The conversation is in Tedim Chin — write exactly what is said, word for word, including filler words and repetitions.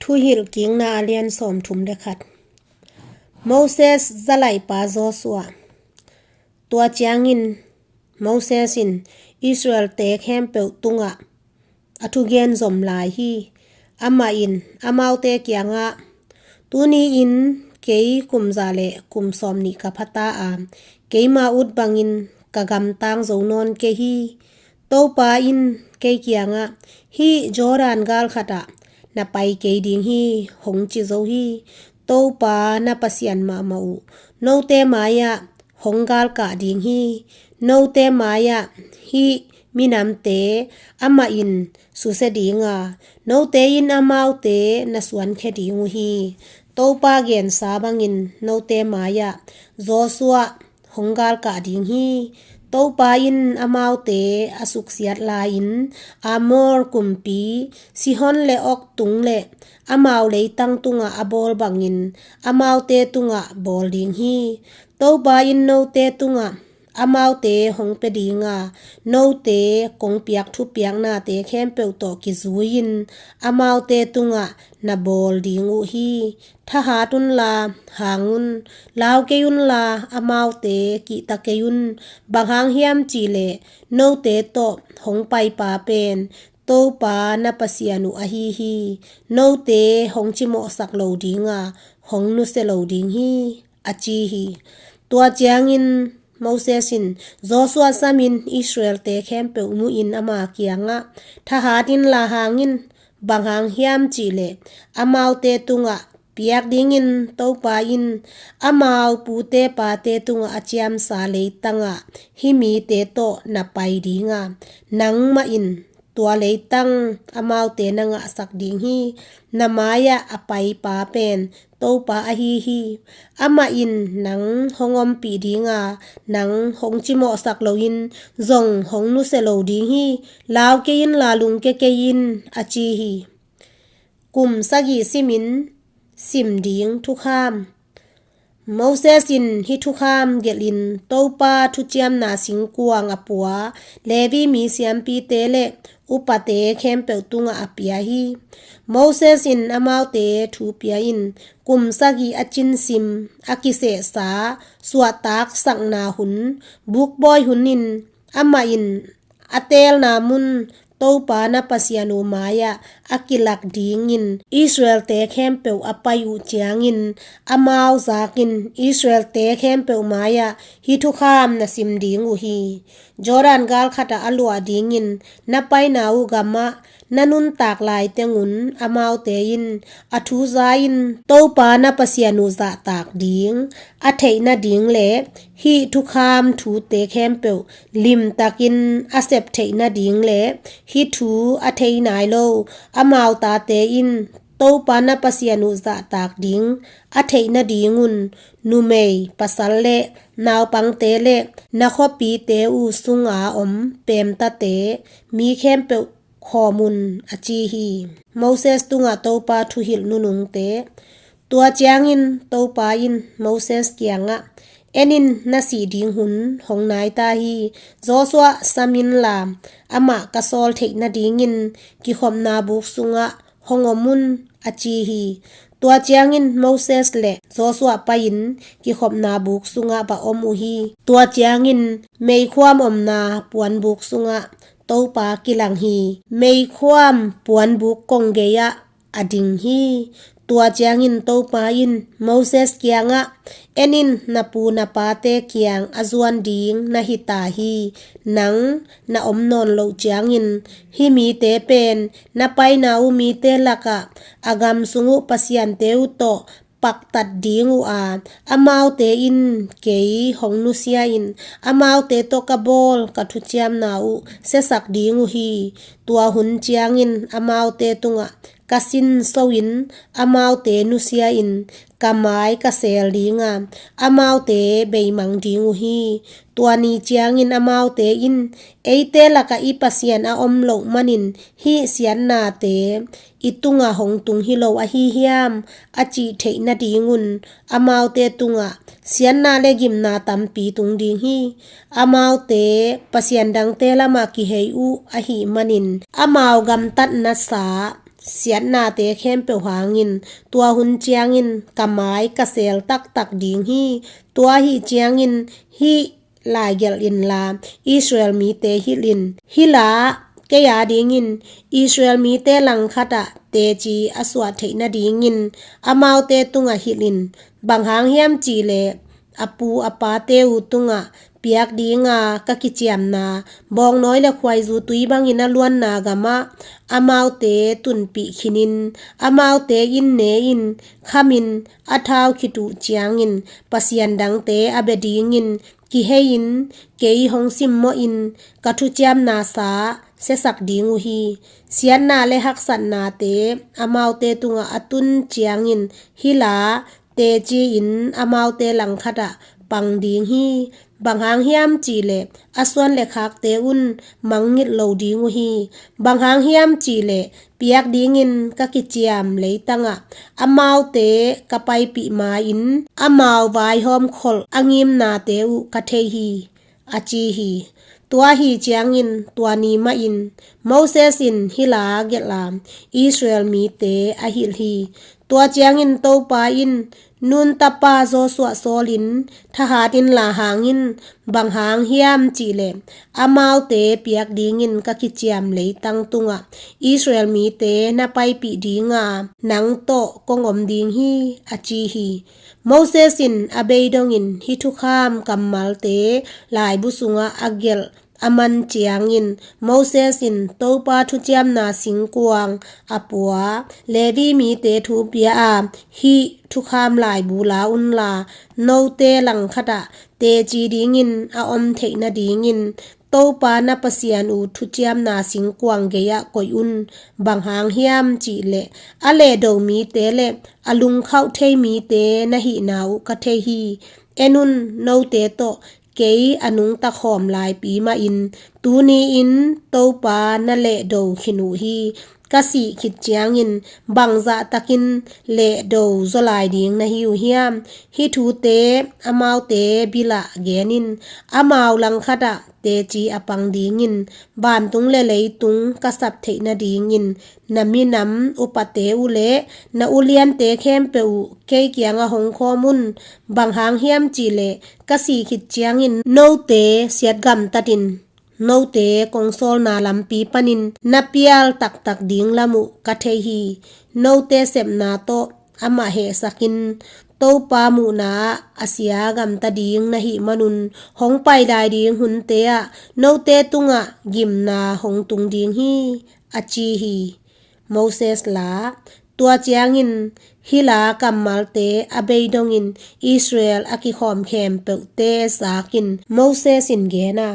Thuhilhkikna a lian sawmthum le khat. Moses zalaihpa Joshua. Tua ciangin Moses in Israel-te khempeuh tungah a thugen zom lai hi. Amah in amaute kiangah, "Tuni-in kei kum za le kum sawmnih ka pha ta a, keima ut bangin ka gamtang zo nawn kei hi. Topa in kei kiangah, 'Hih Jordan gal khatah na pai kei ding hi,' hong ci zo hi. Topa na Pasian mahmah uh note mai-ah hong galkah ding hi. Note mai-ah hih minamte amah in susia ding a, note in amaute na suankhia ding uh hi. Topa gensa bangin note mai-ah Joshua hong galkah ding hi. Topa in amaute a suksiat lai-in Amor kumpi Sihon le Og tung le amau leitang tungah a bawl bangin amaute tungah bawl ding hi. Topa in note tungah amaute hong pia ding a, note kong piak thupiaknate khempeuh tawh kizui-in amaute tungah na bawl ding uh hi. Thahat unla hang un, lau kei unla amaute kihta kei un. Bang hang hiam cih leh note tawh hong paipa pen Topa na Pasian uh ahi hi. Note hong cimawhsak lo ding a, hong nusia lo ding hi," a ci hi. Tua ciangin Moses in Joshua samin Israel-te khempeuh muhin ama kiangah, "Thahat inla hang in, bang hang hiam cih leh amaute tungah piak dingin Topa in amau pute pate tungah a ciamsa leitangah hih mite tawh na pai ding a, nangmah in tua leitang amaute na ngahsak ding hi. Na mai-ah a paipa pen Topa ahi hi. Amah in nang hong ompih ding a, nang hong cimawhsak loin zong hong nusia lo ding hi. Lau kei inla lungkia kei in," a ci hi. Kum sagih simin sim ding thukham. Moses in hih thukham gelhin Topa thuciamna singkuang a pua Levi mi siampite le upate khempeuh tungah a pia hi. Moses in amaute thu pia-in kum sagih a cinsim a kisehsa suahtaksakna hun, bukbawi hun in amah in a teelna mun Topa na Pasian uh mai-ah a kilak dingin Israel-te khempeuh a pai uh ciangin, amau zakin Israel-te khempeuh mai-ah hih thukham na sim ding uh hi. Jordan gal khatah a luah dingin na paina uh gamah na nuntak laiteng un amaute in a thu za-in Topa na Pasian uh zahtak ding a theih nading le hih thukham thute khempeuh limtakin a sep theih nading le hih thu a thei nai lo amau tate in Topa na Pasian uh zahtak ding a theih nadingun numei, pasal le naupangte le na khuapite uh sunga om peemtate mi khempeuh khawm un, a ci hi. Moses tungah Topa thuhilh nunungte. Tua ciangin Topa in Moses kiangah, "En in, na sih ding hun hong nai ta hi. Joshua sam inla amah ka sawl theih nadingin kikhopna buk sungah hong om un," a ci hi. Tua ciangin Moses le Joshua pai-in kikhopna buk sungah va om uh hi. Tua ciangin meikhuam omna puanbuk sungah Topa kilang hi. Meikhuam puanbuk kong gei-ah a ding hi. Tua ciangin Topa in Moses kiangah, "En in, na pu na pate kiang a zuan ding na hi ta hi. Nang na om nawn loh ciangin hih mite pen na paina uh mite lakah a gam sung uh pasiante uh tawh paktat ding uh a, amaute in kei hong nusia-in amaute tawh ka bawl ka thuciamna uh siasak ding uh hi. Tua hun ciangin amaute tungah ka sin so-in amaute nusia-in ka mai ka seel ding a, amaute beimang ding uh hi. Tua ni ciangin amaute in, 'Eite lakah i Pasian a om loh manin hih siatnate i tungah hong tung hi lo ahi hiam?' a cih theih nadingun amaute tungah siatna le gimna tampi tung ding hi. Amaute pasian dangte lamah kihei uh ahih manin amau gamtatnasa siatnate khempeuh hangin, tua hun ciangin ka mai ka seel taktak ding hi. Tua ahih ciangin hih lai gelh inla, Israel mite hilh in. Hih la kei a dingin Israel mite langkhat ah teci a suah theih nadingin amaute tungah hilh in. Bang hang hiam cih leh a pu a pate uh tungah piak dinga ka kiciamna, bawngnawi le khuaizu tui bangin a luanna gamah amaute tunpih khinin, amaute inn ne in khamin a thau khit uh ciangin pasian dangte a bia dingin kihei in, kei hong simmawhin ka thuciamna sa siasak ding uh hi. Siatna le haksatnate amaute tungah a tun ciangin hih la teci-in amaute langkhat ah pang ding hi. Bang hang hiam cih leh a suan le khakte un mangngilh lo ding uh hi. Bang hang hiam cih leh piak dingin ka kiciam leitangah amaute ka paipih ma-in amau vaihawm kholh a ngimnate uh ka thei hi, a ci hi. Tua ahih ciangin tua ni mahin Moses in hih la gelh a, Israel mite a hilh hi. Tua ciangin Topa in Nun tapa Joshua sawlin, thahat inla hang in. Bang hang hiam cih leh amaute piak dingin ka kiciam leitang tungah Israel mite na paipih dinga nang tawh kong om ding hi, a ci hi. Moses in a bei dongin hih thukham kammalte laibu sungah a gelh a man ciangin Moses in Topa thuciamna singkuang a pua, Levi mite thu pia a, hih thukham laibu la unla, note langkhat ah teci dingin a om theih nadingin Topa na Pasian uh thuciamna singkuang gei-ah koih un. Bang hang hiam cih leh a lehdo mite le a lungkhauh thei mite na hihna uh ka thei hi. En un, note tawh kei a nungta khawm laipi mahin tuni-in Topa na lehdo khin uh hi. Ka sih khit ciangin bangzah takin lehdo zaw lai ding na hi uh hiam? Hih thute amaute bilah gen in. Amau langkhat ah teci a pang dingin vantung le leitung ka sap theih nadingin na minam upate uh le na uliante khempeuh uh kei kiangah hong khawm un. Bang hang hiam cih leh ka sih khit ciangin note siat gamtat in, note kong sawlna lampi panin na pial taktak ding lam uh ka thei hi. Note sepna tawh amah hehsakin Topa muhna-ah a sia gamta ding na hih manun, hong pai lai ding hunte ah note tungah gimna hong tung ding hi, a ci hi. Moses la. Tua ciangin hih la kammalte a bei dongin Israel a kikhawm khempeuhte zakin Moses in gen a,